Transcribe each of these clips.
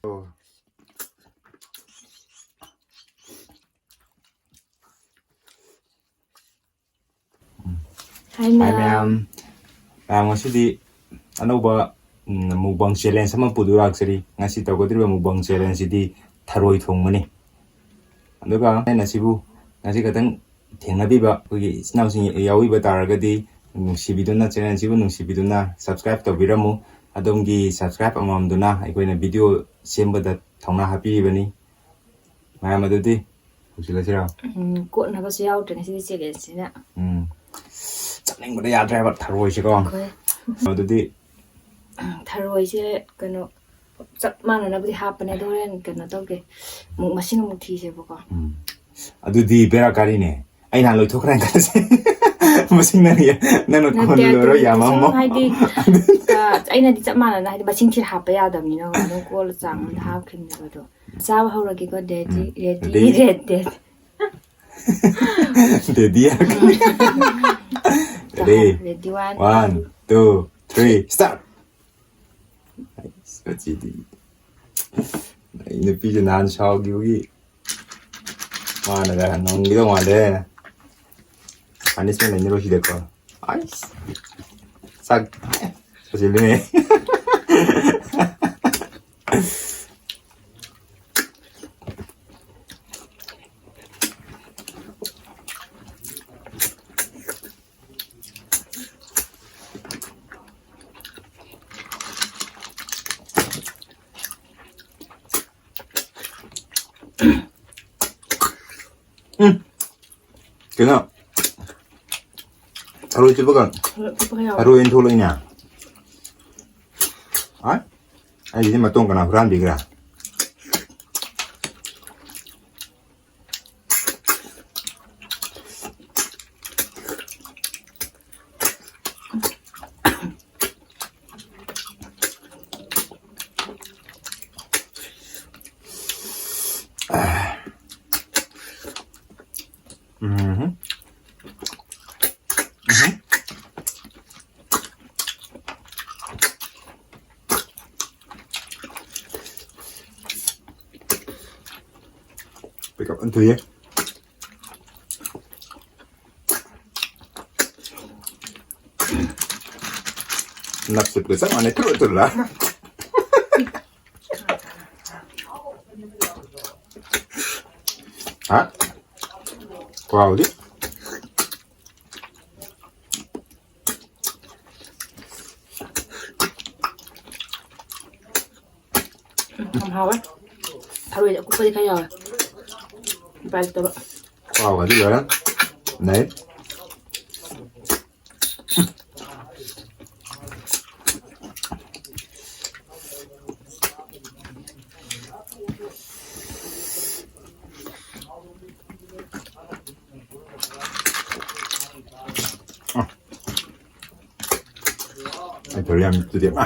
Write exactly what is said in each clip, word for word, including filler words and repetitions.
Hi, ꯃꯌꯥꯝ꯫ ꯃꯌꯥꯝ, ꯉꯁꯤꯗꯤ ꯑꯅꯧꯕ, ꯎꯝ, mukbang challenge ꯑꯃ ꯄꯨꯗꯨꯅ ꯂꯥꯛꯆꯔꯤ꯫ ꯉꯁꯤ ꯇꯧꯒꯗꯧꯔꯤꯕ mukbang challengeꯁꯤꯗꯤ ꯊꯔꯣꯏ ꯊꯣꯡꯕꯅꯤ꯫ ꯑꯗꯨꯒ ꯑꯩꯅ ꯁꯤꯕꯨ ꯉꯁꯤ ꯈꯛꯇꯪ ꯊꯦꯡꯅꯕꯤꯕ ꯑꯩꯈꯣꯏꯒꯤ ꯏꯆꯤꯟ ꯏꯅꯥꯎꯁꯤꯡ ꯌꯥꯎꯕꯤꯕ ꯇꯥꯔꯒꯗꯤ, ꯅꯨꯡꯁꯤꯕꯤꯗꯨꯅ, channelꯁꯤꯕꯨ ꯅꯨꯡꯁꯤꯕꯤꯗꯨꯅ subscribe ꯇꯧꯕꯤꯔꯝꯃꯨ꯫ ꯑꯗꯣꯝꯒꯤ subscribe ꯑꯃꯃꯝꯗꯨꯅ ꯑꯩꯈꯣꯏꯅ video ꯁꯦꯝꯕꯗ ꯊꯧꯅꯥ ꯍꯥꯞꯄꯤꯔꯤꯕꯅꯤ꯫ ꯃꯌꯥꯝ ꯑꯗꯨꯗꯤ ꯍꯧꯖꯤꯜꯂꯁꯤꯔꯣ? ꯎꯝ, ꯀꯣꯠꯅꯕꯁꯨ ꯌꯥꯎꯗ꯭ꯔꯦ ꯉꯁꯤꯗꯤ challengeꯁꯤꯅ꯫ ꯎꯝ꯫ ꯆꯥꯅꯤꯡꯕꯗ ꯌꯥꯗ꯭ꯔꯦ ꯍꯥꯏꯕ ꯊꯔꯣꯏꯁꯤꯀꯣ꯫ ꯑꯩꯈꯣꯏ ꯑꯗꯨꯗꯤ ꯊꯔꯣꯏꯁꯦ ꯀꯩꯅꯣ ꯆꯞ ꯃꯥꯟꯅꯅꯕꯗꯤ ꯍꯥꯞꯄꯅꯦ, ꯑꯗꯣ ꯍꯣꯔꯦꯟ ꯀꯩꯅꯣ ꯇꯧꯒꯦ, ꯑꯃꯨꯛ ꯃꯁꯤꯡ ꯑꯃꯨꯛ ꯊꯤꯁꯦꯕꯀꯣ꯫ ꯎꯝ꯫ ꯑꯗꯨꯗꯤ ꯕꯦꯔꯥ ꯀꯥꯔꯤꯅꯦ꯫ ꯑꯩ ꯅꯍꯥꯟ ꯂꯣꯏꯊꯣꯛꯈ꯭ꯔꯦ ꯈꯜꯂꯁꯦ꯫ ꯃꯁꯤꯡ ꯅꯪ ꯅꯪꯅ ꯅꯠꯇꯦ, ꯀꯣꯜꯂꯨꯔꯣ, ꯑꯗꯨꯗꯤ ꯌꯥꯝꯃꯝꯃꯣ꯫ ꯁꯨꯝ ꯍꯥꯏꯗꯤ, ꯑ, ꯑꯩꯅꯗꯤ ꯆꯞ ꯃꯥꯟꯅꯅ ꯍꯥꯏꯗꯤ ꯃꯁꯤꯡ ꯊꯤꯔ ꯍꯥꯞꯄ ꯌꯥꯗꯕꯅꯤꯅ ꯑꯗꯨꯝ ꯀꯣꯜꯂ ꯆꯥꯡ ꯑꯃꯗ ꯍꯥꯞꯈꯤꯕꯅꯦꯕ ꯑꯗꯣ꯫ ꯆꯥꯕ ꯍꯧꯔꯒꯦꯀꯣ, daddy, ꯎꯝ꯫ Ready, ready? Ready, daddy꯫ Ready? Ready, one, one, two, three, start! ꯑꯩꯁ, ꯃꯁꯤꯗꯤ꯫ ꯑꯩ ꯅꯨꯄꯤꯁꯦ ꯅꯍꯥꯟ ꯁꯥꯎꯈꯤꯕꯒꯤ ꯃꯥꯅꯒ ꯅꯪꯒꯤꯗꯧ ꯃꯥꯜꯂꯦ꯫ Punishment ꯂꯩꯅꯔꯣꯏ ꯁꯤꯗꯀꯣ꯫ ꯑꯩꯁ꯫ ꯆꯥꯛ ꯆꯥꯁꯤꯜꯂꯤꯅꯦ꯫ ꯎꯝ꯫ ꯀꯩꯅꯣ? ꯊꯔꯣꯏ ꯆꯨꯞꯄꯒ ꯊꯔꯣꯏ ꯆꯨꯞꯄꯒ ꯌꯥꯎꯋꯦ꯫ ꯊꯔꯣꯏ ꯑꯣꯏꯅ ꯊꯣꯛꯂꯛꯏꯅꯦ꯫ ꯑ? ꯑꯩꯒꯤꯗꯤ ꯃꯇꯣꯡ ꯀꯅꯥ ꯍꯨꯔꯥꯟꯕꯤꯈ꯭ꯔꯦ? ꯎꯝ꯫ ꯎꯝ꯫ Pick up ꯑꯣꯟꯊꯣꯛꯏ꯫ ꯅꯞꯁꯤꯠꯀ ꯆꯞ ꯃꯥꯟꯅꯩ, ꯊꯨꯔꯨ ꯊꯨꯔꯨ ꯂꯥꯎ꯫ ꯍꯥ? ꯈꯨꯍꯥꯎꯗꯤ꯫ ꯎꯝ, ꯌꯥꯝ ꯍꯥꯎꯋꯦ꯫ ꯊꯔꯣꯏ ꯑꯀꯨꯞꯄꯗꯤ ꯈꯔ ꯌꯥꯎꯋꯦ꯫ ꯎꯄꯥꯏ ꯂꯩꯇꯕ꯫ ꯈꯨꯍꯥꯎꯒꯗꯤ ꯂꯣꯏꯔꯦ꯫ ꯅꯩ꯫ ꯑꯩ ꯊꯣꯔꯤ ꯌꯥꯝ ꯆꯨꯗꯦ꯫ ꯃꯥ꯫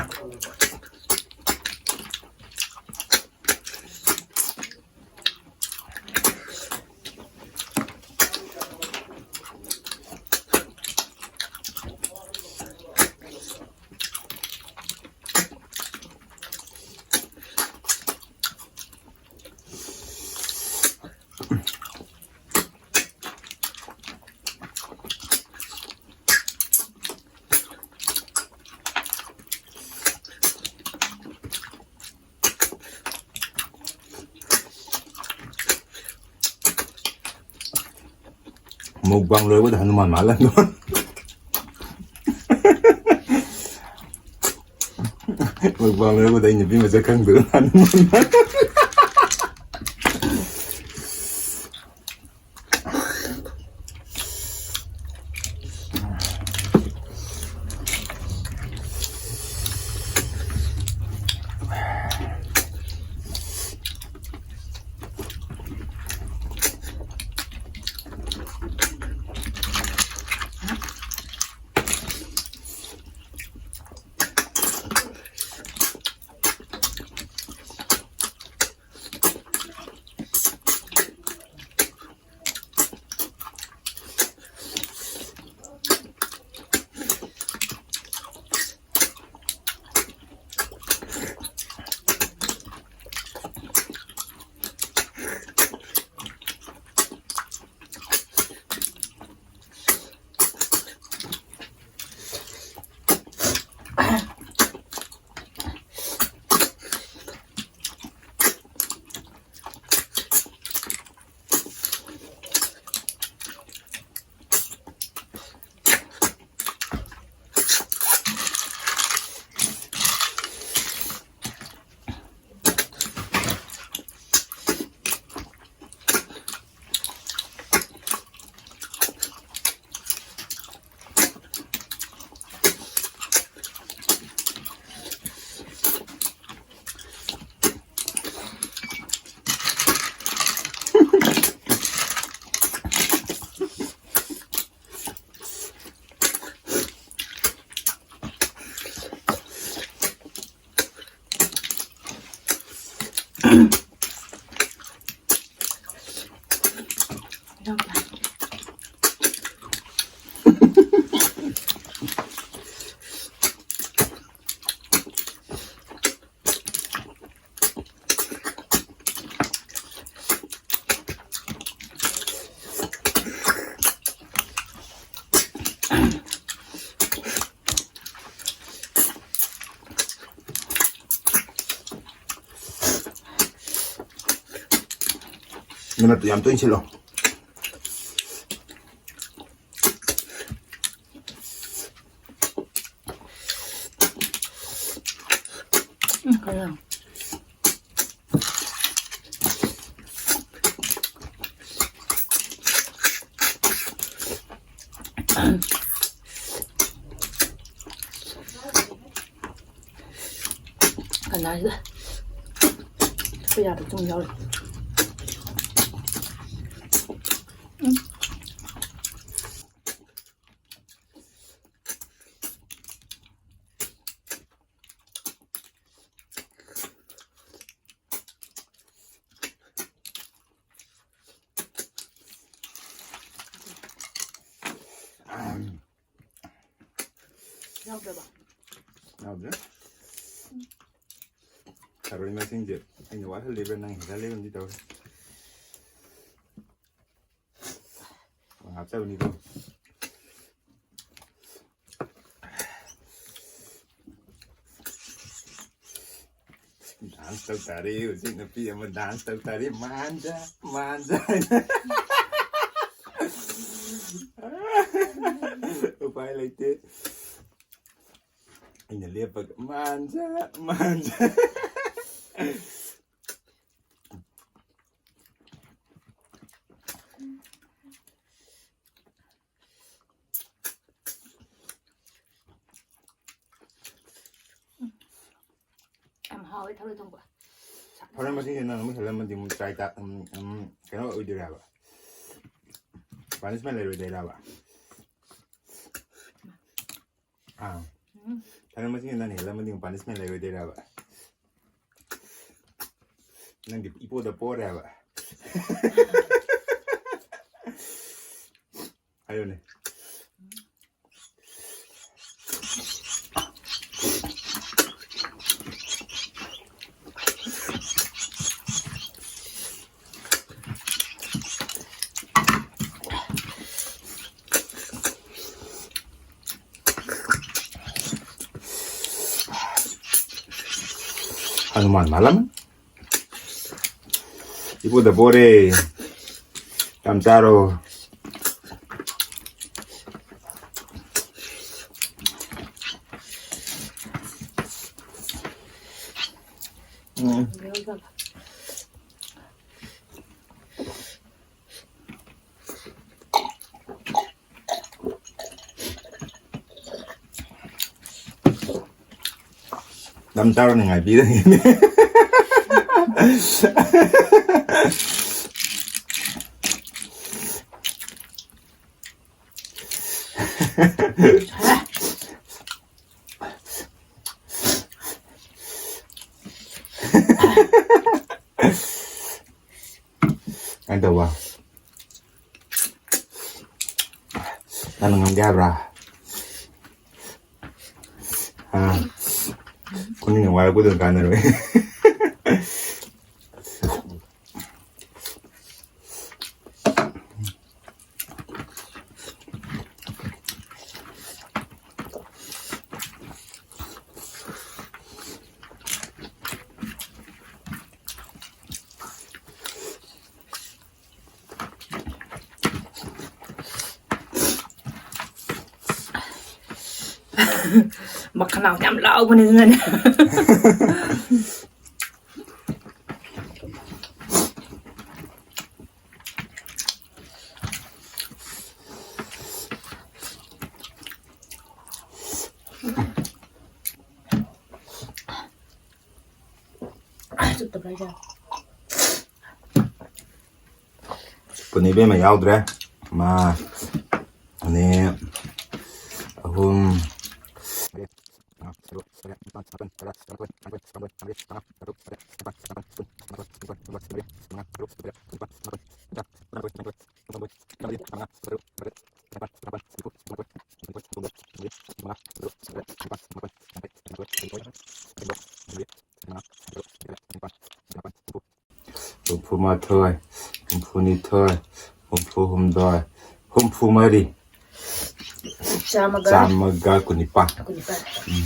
Mukbang ꯂꯣꯏꯕꯗ ꯍꯅꯨꯃꯥꯟ ꯃꯥꯜꯂꯝꯗꯣ꯫ Mukbang ꯂꯣꯏꯕꯗ ꯑꯩ ꯅꯨꯄꯤ ꯃꯁꯛ ꯈꯪꯗꯗꯅ ꯍꯅꯨꯃꯥꯟ ꯃꯥꯜꯂꯦ꯫ ꯅꯠꯇꯦ, ꯌꯥꯝ ꯇꯣꯏꯅ ꯁꯤꯜꯂꯣ꯫ ꯎꯝ, ꯀꯩꯅꯣ? ꯀꯅꯥꯁꯤꯗ ꯆꯠꯄ ꯌꯥꯗꯕ ꯁꯨꯝ ꯌꯥꯎꯔꯤ꯫ ꯎꯝ꯫ ꯌꯥꯎꯗ꯭ꯔꯕ? ꯌꯥꯎꯗ꯭ꯔꯦ꯫ ꯊꯔꯣꯏ ꯃꯁꯤꯡꯁꯦ ꯑꯩꯅ ꯋꯥꯠꯍꯜꯂꯤꯕ꯭ꯔꯥ, ꯅꯪ ꯍꯦꯟꯒꯠꯍꯜꯂꯤꯕ꯭ꯔꯥ ꯑꯃꯗꯤ ꯇꯧꯔꯦ꯫ ꯍꯥꯞꯆꯕꯅꯤꯀꯣ꯫ Dance ꯇꯧ ꯇꯥꯔꯦ ꯍꯧꯖꯤꯛ, ꯅꯨꯄꯤ ꯑꯃ dance ꯇꯧ ꯇꯥꯔꯦ꯫ ꯃꯥꯟꯖ, ꯃꯥꯟꯖ ꯍꯥꯏꯅ꯫ ꯎꯄꯥꯏ ꯂꯩꯇꯦ꯫ ꯑꯩꯅ ꯂꯦꯞꯄꯒ, "ꯃꯥꯟꯖ, ꯃꯥꯟꯖ"꯫ ꯌꯥꯝ ꯍꯥꯎꯋꯦ ꯊꯔꯣꯏ ꯊꯣꯡꯕ꯫ ꯊꯔꯣꯏ ꯃꯁꯤꯡꯁꯦ ꯅꯪ ꯑꯃꯨꯛ ꯍꯦꯜꯂꯝꯃꯗꯤ ꯑꯃꯨꯛ try ꯇꯥ-, ꯎꯝ, ꯎꯝ, ꯀꯩꯅꯣ ꯑꯣꯏꯗꯣꯏꯔꯕ? Punishment ꯂꯩꯔꯣꯏꯗꯣꯏꯔꯕ? ꯑꯥ꯫ ꯎꯝ꯫ ꯊꯔꯣꯏ ꯃꯁꯤꯡꯁꯦ ꯅꯪ ꯍꯦꯜꯂꯝꯃꯗꯤ ꯑꯃꯨꯛ punishment ꯂꯩꯔꯣꯏꯗꯣꯏꯔꯕ? ꯅꯪꯗꯤ ꯏꯄꯣꯗ ꯄꯣꯔꯦ ꯍꯥꯏꯕ꯫ ꯍꯥꯏꯌꯨꯅꯦ꯫ ꯍꯅꯨꯃꯥꯟ ꯃꯥꯜꯂꯝꯃꯦ꯫ ꯏꯕꯨꯗ ꯕꯣꯔꯦ꯫ ꯌꯥꯝ ꯆꯥꯔꯣ꯫ ꯎꯝ꯫ ꯌꯥꯝ ꯆꯥꯔꯣꯅꯦ, ꯉꯥꯏꯕꯤꯔꯒꯦꯅꯦ꯫ ꯀꯃꯥꯏꯅ ꯇꯧꯕ? ꯅꯪꯅ ꯉꯝꯒꯦ ꯍꯥꯏꯕ꯭ꯔꯥ? ꯑꯥ꯫ ꯈꯨꯅꯤꯡꯅ ꯋꯥꯏꯔꯛꯄꯗꯨꯅ ꯀꯥꯟꯅꯔꯣꯏ꯫ ꯃꯈꯅꯥꯎ ꯌꯥꯝ ꯂꯥꯎꯕꯅꯤ ꯑꯗꯨꯅꯅꯦ꯫ ꯆꯨꯞꯇꯕ꯭ꯔꯥ ꯍꯥꯏꯁꯦ? ꯄꯨꯟꯅ ꯏꯕꯦꯝꯃ ꯌꯥꯎꯗ꯭ꯔꯦ꯫ ꯑꯃ, ꯑꯅꯤ, ꯑꯍꯨꯝ, ꯍꯨꯝꯐꯨ ꯃꯥꯊꯣꯏ, ꯍꯨꯝꯐꯨ ꯅꯤꯊꯣꯏ, ꯍꯨꯝꯐꯨ ꯍꯨꯝꯗꯣꯏ, ꯍꯨꯝꯐꯨ ꯃꯔꯤ꯫ ꯆꯥꯝꯃꯒ ꯆꯥꯝꯃꯒ ꯀꯨꯟꯅꯤꯄꯥꯟ꯫ ꯀꯨꯟꯅꯤꯄꯥꯟ꯫ ꯎꯝ꯫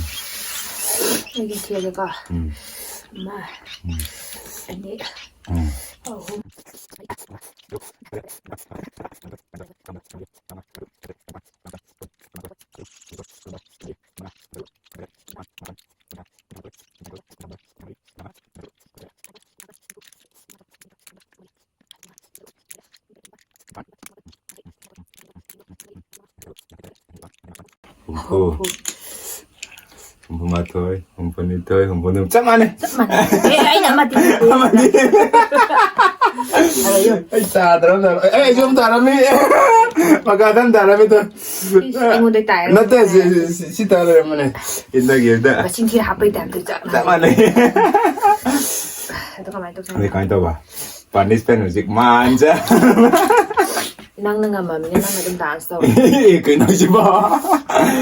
ꯑꯩꯒꯤ ꯊꯦꯡꯉꯦꯀꯣ꯫ ꯎꯝ꯫ ꯑꯃ, ꯎꯝ, ꯑꯅꯤ, ꯎꯝ, ꯑꯍꯨꯝ꯫ ꯍꯨꯝꯐꯨ꯫ ꯍꯨꯝꯐꯨ ꯃꯥꯊꯣꯏ, ꯍꯨꯝꯐꯨ ꯅꯤꯊꯣꯏ, ꯍꯨꯝꯐꯨ ꯍꯨꯝꯗꯣꯏ꯫ ꯆꯞ ꯃꯥꯟꯅꯩ꯫ ꯆꯞ ꯃꯥꯟꯅꯩ꯫ ꯑꯦ, ꯑꯩꯅ ꯑꯃꯗꯤ ꯍꯦꯜꯂꯦ꯫ ꯑꯃꯗꯤ꯫ ꯑꯗꯣ ꯌꯨꯝ꯫ ꯑꯩ ꯇꯥꯗ꯭ꯔꯕ ꯖꯥꯠꯂꯣ? ꯑꯦ, ꯑꯩ ꯁꯨꯝ ꯇꯥꯔꯝꯃꯤ꯫ ꯃꯈꯥꯗ ꯇꯥꯔꯝꯃꯤꯗꯣ꯫ ꯏꯁ, ꯑꯩꯉꯣꯟꯗ ꯇꯥꯏꯔꯦ꯫ ꯅꯠꯇꯦ, ꯁꯤ, ꯁꯤ, ꯁꯤ, ꯁꯤ ꯇꯥ ꯂꯩꯔꯝꯕꯅꯦ꯫ ꯏꯟꯗꯒꯤ ꯍꯦꯛꯇ꯫ ꯃꯁꯤꯡ ꯊꯤ ꯍꯥꯞꯄꯩ ꯇꯥꯏꯞꯇ ꯆꯞ ꯆꯞ ꯃꯥꯟꯅꯩ꯫ ꯃꯥꯟꯅꯩ꯫ ꯑꯗꯣ ꯀꯃꯥꯏꯅ ꯇꯧꯁꯦ? ꯑꯗꯩ ꯀꯃꯥꯏꯅ ꯇꯧꯕ? Punishment ꯍꯧꯖꯤꯛ ꯃꯥꯟꯖ꯫ ꯅꯪꯅ ꯉꯝꯃꯕꯅꯤꯅ ꯅꯪꯅ ꯑꯗꯨꯝ dance ꯇꯧꯔꯣ꯫ ꯑꯦ, ꯀꯩꯅꯣ ꯍꯥꯏꯁꯤꯕꯣ?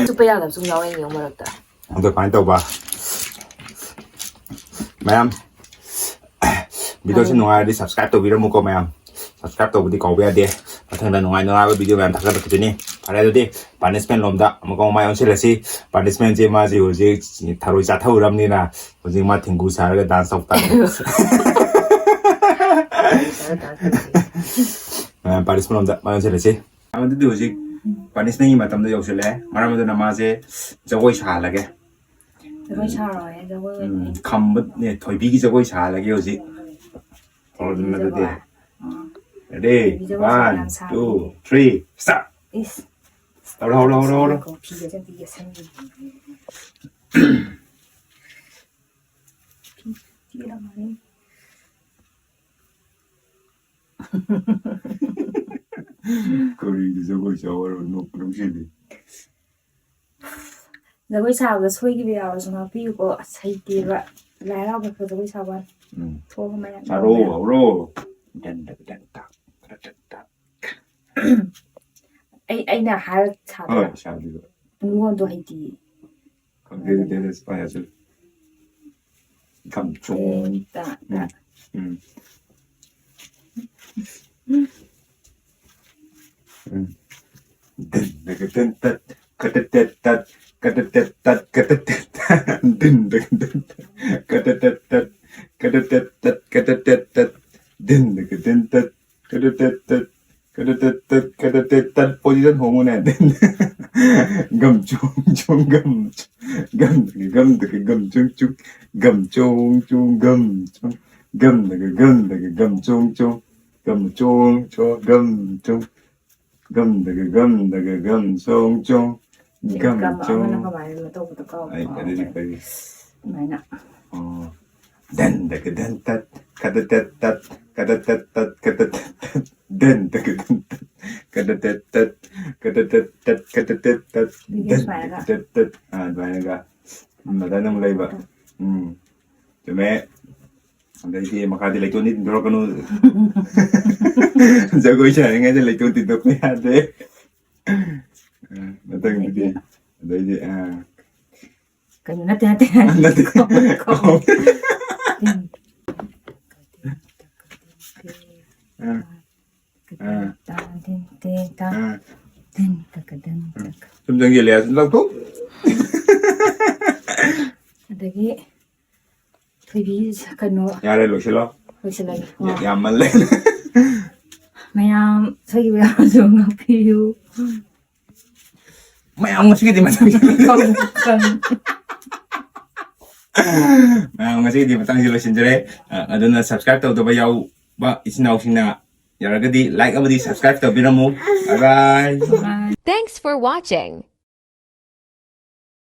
ꯆꯨꯞꯄ ꯌꯥꯗꯕꯁꯨ ꯌꯥꯎꯋꯦ ꯌꯦꯡꯉꯨ ꯃꯔꯛꯇ꯫ ꯑꯗꯣ ꯀꯃꯥꯏꯅ ꯇꯧꯕ? ꯃꯌꯥꯝ, video ꯁꯤ ꯅꯨꯡꯉꯥꯏꯔꯗꯤ subscribe ꯇꯧꯕꯤꯔꯝꯃꯨꯀꯣ ꯃꯌꯥꯝ꯫ Subscribe ꯇꯧꯕꯗꯤ ꯀꯥꯎꯕ ꯌꯥꯗꯦ꯫ ꯃꯊꯪꯗ ꯅꯨꯡꯉꯥꯏ ꯅꯨꯡꯉꯥꯏꯕ video ꯃꯌꯥꯝ ꯊꯥꯒꯠꯂꯛꯈꯤꯗꯣꯏꯅꯤ꯫ ꯐꯔꯦ ꯑꯗꯨꯗꯤ, punishment ꯂꯣꯝꯗ ꯑꯃꯨꯛꯀ ꯑꯃꯨꯛ ꯃꯥꯏ ꯑꯣꯟꯁꯤꯜꯂꯁꯤ꯫ Punishment ꯁꯦ ꯃꯥꯁꯤ ꯍꯧꯖꯤꯛ ꯊꯔꯣꯏ ꯆꯥꯊꯧꯔꯕꯅꯤꯅ ꯍꯧꯖꯤꯛ ꯃꯥ ꯊꯦꯡꯒꯨ ꯁꯥꯔꯒ dance ꯇꯧ ꯇꯥꯔꯦ꯫ ꯃꯌꯥꯝ, punishment ꯂꯣꯝꯗ ꯃꯥꯏ ꯑꯣꯟꯁꯤꯜꯂꯁꯤ꯫ ꯑꯗꯨꯗꯤ ꯍꯧꯖꯤꯛ punishment ꯀꯤ ꯃꯇꯝꯗ ꯌꯧꯁꯤꯜꯂꯛꯑꯦ꯫ ꯃꯔꯝ ꯑꯗꯨꯅ ꯃꯥꯁꯦ ꯖꯒꯣꯏ ꯁꯥꯍꯜꯂꯒꯦ꯫ ꯖꯒꯣꯏ ꯁꯥꯔꯣꯏ, ꯖꯒꯣꯏ ꯑꯣꯏꯅ ꯎꯝ, ꯑꯩ ꯈꯝꯕꯅꯦ, ꯊꯣꯏꯕꯤꯒꯤ ꯖꯒꯣꯏ ꯁꯥꯍꯜꯂꯒꯦ ꯍꯧꯖꯤꯛ꯫ ꯊꯣꯏꯕꯤ ꯇꯧꯔꯣꯗꯅ ꯑꯗꯨꯗꯤ꯫ ꯖꯒꯣꯏ꯫ ꯑꯥ꯫ Ready? ꯊꯣꯏꯕꯤ ꯖꯒꯣꯏ ꯁꯥ One, ꯌꯥꯝ ꯁꯥꯕꯅꯦ꯫ Two, three, start! ꯏꯁ꯫ ꯇꯧꯔꯣ, ꯍꯧꯔꯣ, ꯍꯧꯔꯣ, ꯍꯧꯔꯣ꯫ ꯁꯤꯗꯤꯀꯣ, ꯐꯤꯒꯁꯦ ꯑꯝꯇ ꯌꯦꯠꯁꯟꯒꯦ꯫ ꯐꯤ ꯊꯤꯔꯝꯃꯅꯤ꯫ ꯀꯔꯤꯗ ꯖꯒꯣꯏ ꯁꯥꯎ ꯍꯥꯏꯔꯣ? ꯅꯣꯛꯄ ꯅꯣꯛꯁꯤꯜꯂꯤ꯫ ꯖꯒꯣꯏ ꯁꯥꯕꯗ ꯁꯣꯏꯈꯤꯕ ꯌꯥꯎꯔꯁꯨ ꯉꯥꯛꯄꯤꯌꯨꯀꯣ꯫ ꯑꯁ, ꯍꯩꯇꯦꯕ꯫ ꯂꯥꯏ ꯍꯔꯥꯎꯕꯗ ꯖꯒꯣꯏ ꯁꯥꯕ ꯋꯥꯅꯤ꯫ ꯎꯝ꯫ ꯊꯣꯛꯑꯒ ꯃꯌꯥꯝ ꯁꯥꯔꯣ, ꯇꯧꯕ ꯌꯥꯝ ꯍꯧꯔꯣ꯫ ꯗꯟ ꯗꯟ ꯗꯟ ꯇꯥ, ꯇꯥ, ꯇꯥ, ꯇꯥ꯫ ꯑꯩ, ꯑꯩꯅ ꯍꯥꯏꯔ ꯁꯥꯗꯣꯏꯔꯣ? ꯍꯣꯏ, ꯁꯥꯕꯤꯔꯣ꯫ ꯄꯨꯡꯂꯣꯟꯗꯣ ꯍꯩꯇꯤꯌꯦ꯫ ꯈꯪꯗꯦ, ꯑꯗꯨꯗꯤ ꯑꯩꯅ ꯁꯨꯃꯥꯏꯅ ꯍꯥꯏꯖꯜꯂꯨ꯫ ꯈꯝ ꯆꯣꯡ꯫ ꯇꯥ, ꯇꯥ꯫ ꯎꯝ, ꯎꯝ꯫ ꯎꯝ꯫ ꯗꯟ ꯗꯒ ꯗꯟ ꯇꯠ꯫ ꯈꯇꯠ ꯇꯠ ꯇꯠ, ꯀꯇ ꯇꯠ ꯇꯠ ꯀꯇ ꯇꯠ ꯇꯠ ꯗꯤꯟ ꯗ ꯀꯇ ꯇꯠ ꯀꯇ ꯇꯠ ꯇꯠ ꯀꯇ ꯇꯠ ꯇꯠ ꯀꯇ ꯇꯠ ꯇꯠ ꯗꯤꯟ ꯗ ꯀꯇ ꯇꯠ ꯀꯇ ꯇꯠ ꯇꯠ ꯀꯇ ꯇꯠ ꯇꯠ ꯀꯇ ꯇꯠ ꯇꯠ ꯄꯣꯖꯤꯁꯟ ꯍꯣꯡꯉꯨꯅꯦ꯫ ꯒꯝ ꯆꯣꯡ ꯆꯣꯡ ꯒꯝ ꯒꯝ ꯒꯝ ꯗ ꯒꯝ ꯆꯣꯡ ꯆꯣꯡ ꯒꯝ ꯆꯣꯡ ꯆꯣꯡ ꯒꯝ ꯆꯣꯡ ꯒꯝ ꯗ ꯒꯝ ꯗ ꯒꯝ ꯆꯣꯡ ꯆꯣꯡ ꯒꯝ ꯆꯣꯡ ꯆꯣꯡ ꯒꯝ ꯆꯣꯡ ꯒꯝ ꯗꯒ ꯒꯝ ꯗꯒ ꯒꯝ ꯆꯣꯡ ꯆꯣꯡ꯫ ꯁꯤ ꯒꯝ ꯒꯝ ꯆꯣꯡ꯫ ꯑꯃꯅ ꯀꯃꯥꯏꯅ ꯇꯧꯕꯗꯣ ꯀꯥꯎ-, ꯑꯩ ꯀꯥꯎꯈ꯭ꯔꯦ꯫ ꯑꯗꯨꯗꯤ ꯀꯔꯤ? ꯑꯗꯨꯃꯥꯏꯅ꯫ ꯑꯣ꯫ ꯙꯟ ꯗꯒ ꯙꯟ ꯇꯠ ꯈꯗ ꯇꯠ ꯇꯠ ꯈꯗ ꯇꯠ ꯇꯠ ꯈꯗ ꯇꯠ ꯇꯠ꯫ ꯙꯟ ꯗꯒ ꯙꯟ ꯇꯠ ꯈꯗ ꯇꯠ ꯇꯠ ꯈꯗ ꯇꯠ ꯇꯠ ꯈꯗ ꯇꯠ ꯇꯠ꯫ ꯑꯗꯒꯤ ꯙꯟ ꯁꯨꯃꯥꯏꯅꯒ꯫ ꯗꯒ ꯇꯠ ꯇꯠ꯫ ꯑꯥ, ꯑꯗꯨꯃꯥꯏꯅꯒ꯫ ꯎꯝ, ꯑꯗꯨꯃꯥꯏꯅ ꯑꯃꯨꯛ ꯂꯩꯕ꯫ ꯎꯝ꯫ ꯆꯨꯝꯃꯦ꯫ ꯑꯗꯩꯗꯤ ꯃꯈꯥꯗꯤ ꯂꯩꯇꯣꯟꯗꯤ ꯇꯤꯟꯊꯣꯔꯛꯀꯅꯨ꯫ ꯖꯒꯣꯏ ꯁꯥꯔꯤꯉꯩꯗ ꯂꯩꯇꯣꯟ ꯇꯤꯟꯊꯣꯛꯄ ꯌꯥꯗꯦ꯫ ꯑ, ꯃꯊꯪꯗꯗꯤ, ꯑꯗꯩꯗꯤ ꯑꯗꯩꯗꯤ, ꯑ꯫ ꯀꯩꯅꯣ, ꯅꯠꯇꯦ, ꯅꯠꯇꯦ꯫ ꯅꯠꯇꯦ꯫ ꯀꯥꯎ-, ꯀꯥꯎ-, ꯀꯥꯎ-, ꯇꯤꯟ꯫ ꯑ, ꯑ꯫ ꯇꯥ, ꯇꯤꯟ, ꯇꯦ, ꯇꯥ꯫ ꯑ꯫ ꯇꯤꯟ, ꯇꯀ, ꯇꯤꯟ, ꯇꯀ꯫ ꯁꯨꯝ ꯆꯪꯁꯤꯜꯂꯦ, ꯑꯁ, ꯂꯧꯊꯣꯛ꯫ ꯑꯗꯒꯤ ꯊꯣꯏꯕꯤ ꯀꯩꯅꯣ꯫ ꯌꯥꯔꯦ, ꯂꯣꯏꯁꯤꯜꯂꯣ꯫ ꯂꯣꯏꯁꯤꯜꯂꯒꯦ꯫ ꯌꯥ-, ꯌꯥꯝꯃꯜꯂꯦ꯫ ꯃꯌꯥꯝ ꯊꯣꯏꯕꯤ ꯃꯌꯥꯝꯁꯨ ꯉꯥꯛꯄꯤꯌꯨ꯫ ꯃꯌꯥꯝ ꯉꯁꯤꯒꯤꯗꯤ ꯃꯇꯥꯡ ꯃꯌꯥꯝ ꯉꯁꯤꯒꯤꯗꯤ ꯃꯇꯥꯡꯁꯤ ꯂꯣꯏꯁꯤꯟꯖꯔꯦ꯫ ꯑ, ꯑꯗꯨꯅ subscribe ꯇꯧꯗꯕ ꯌꯥꯎꯕ ꯏꯆꯤꯟ ꯏꯅꯥꯎꯁꯤꯡꯅ ꯌꯥꯔꯒꯗꯤ like ꯑꯃꯗꯤ subscribe ꯇꯧꯕꯤꯔꯝꯃꯨ꯫ Bye bye꯫ Bye. Thanks for watching.